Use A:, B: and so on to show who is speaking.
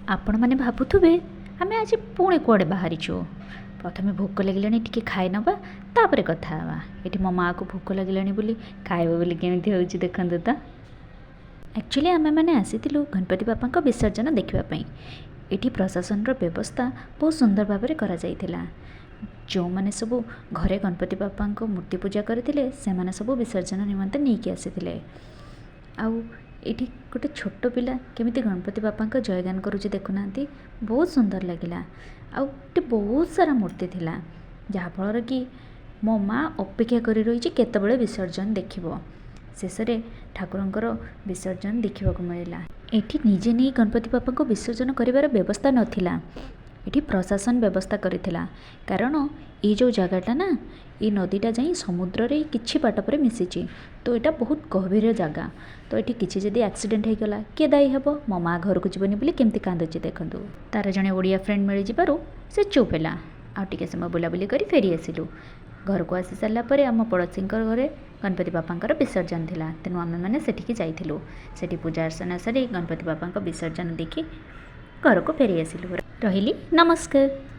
A: ଆପଣମାନେ ଭାବୁଥିବେ, ଆମେ ଆଜି ପୁଣି କୁଆଡ଼େ ବାହାରିଛୁ। ପ୍ରଥମେ ଭୋକ ଲାଗିଲାଣି, ଟିକେ ଖାଇନେବା, ତାପରେ କଥା ହେବା। ଏଠି ମୋ ମାଆକୁ ଭୋକ ଲାଗିଲାଣି ବୋଲି ଖାଇବ ବୋଲି କେମିତି ହେଉଛି ଦେଖନ୍ତୁ ତ। ଆକ୍ଚୁଆଲି ଆମେମାନେ ଆସିଥିଲୁ ଗଣପତି ବାପାଙ୍କ ବିସର୍ଜନ ଦେଖିବା ପାଇଁ। ଏଠି ପ୍ରଶାସନର ବ୍ୟବସ୍ଥା ବହୁତ ସୁନ୍ଦର ଭାବରେ କରାଯାଇଥିଲା। ଯେଉଁମାନେ ସବୁ ଘରେ ଗଣପତି ବାପାଙ୍କ ମୂର୍ତ୍ତି ପୂଜା କରିଥିଲେ, ସେମାନେ ସବୁ ବିସର୍ଜନ ନିମନ୍ତେ ନେଇକି ଆସିଥିଲେ। ଆଉ ଏଇଠି ଗୋଟେ ଛୋଟ ପିଲା କେମିତି ଗଣପତି ବାପାଙ୍କ ଜୟଗାନ କରୁଛି ଦେଖୁନାହାନ୍ତି। ବହୁତ ସୁନ୍ଦର ଲାଗିଲା। ଆଉ ଏଠି ବହୁତ ସାରା ମୂର୍ତ୍ତି ଥିଲା, ଯାହାଫଳରେ କି ମୋ ମା ଅପେକ୍ଷା କରି ରହିଛି କେତେବେଳେ ବିସର୍ଜନ ଦେଖିବ। ଶେଷରେ ଠାକୁରଙ୍କର ବିସର୍ଜନ ଦେଖିବାକୁ ମିଳିଲା। ଏଠି ନିଜେ ନେଇ ଗଣପତି ବାପାଙ୍କୁ ବିସର୍ଜନ କରିବାର ବ୍ୟବସ୍ଥା ନଥିଲା। ଏଠି ପ୍ରଶାସନ ବ୍ୟବସ୍ଥା କରିଥିଲା, କାରଣ ଏଇ ଯେଉଁ ଜାଗାଟା ନା, ଏଇ ନଦୀଟା ଯାଇ ସମୁଦ୍ରରେ କିଛି ବାଟ ପରେ ମିଶିଛି। ତ ଏଇଟା ବହୁତ ଗଭୀର ଜାଗା। ତ ଏଠି କିଛି ଯଦି ଆକ୍ସିଡେଣ୍ଟ ହେଇଗଲା, କିଏ ଦାୟୀ ହେବ? ମୋ ମା ଘରକୁ ଯିବନି ବୋଲି କେମିତି କାନ୍ଦୁଛି ଦେଖନ୍ତୁ। ତାର ଜଣେ ଓଡ଼ିଆ ଫ୍ରେଣ୍ଡ ମିଳିଯିବାରୁ ସେ ଚୁପ୍ ହେଲା। ଆଉ ଟିକେ ସମୟ ବୁଲାବୁଲି କରି ଫେରି ଆସିଲୁ। ଘରକୁ ଆସି ସାରିଲା ପରେ ଆମ ପଡ଼ୋଶୀଙ୍କ ଘରେ ଗଣପତି ବାପାଙ୍କର ବିସର୍ଜନ ଥିଲା, ତେଣୁ ଆମେମାନେ ସେଠିକି ଯାଇଥିଲୁ। ସେଠି ପୂଜା ଅର୍ଚ୍ଚନା ସାରି ଗଣପତି ବାପାଙ୍କ ବିସର୍ଜନ ଦେଖି ଘରକୁ ଫେରି ଆସିଲୁ। ରହିଲି, ନମସ୍କାର।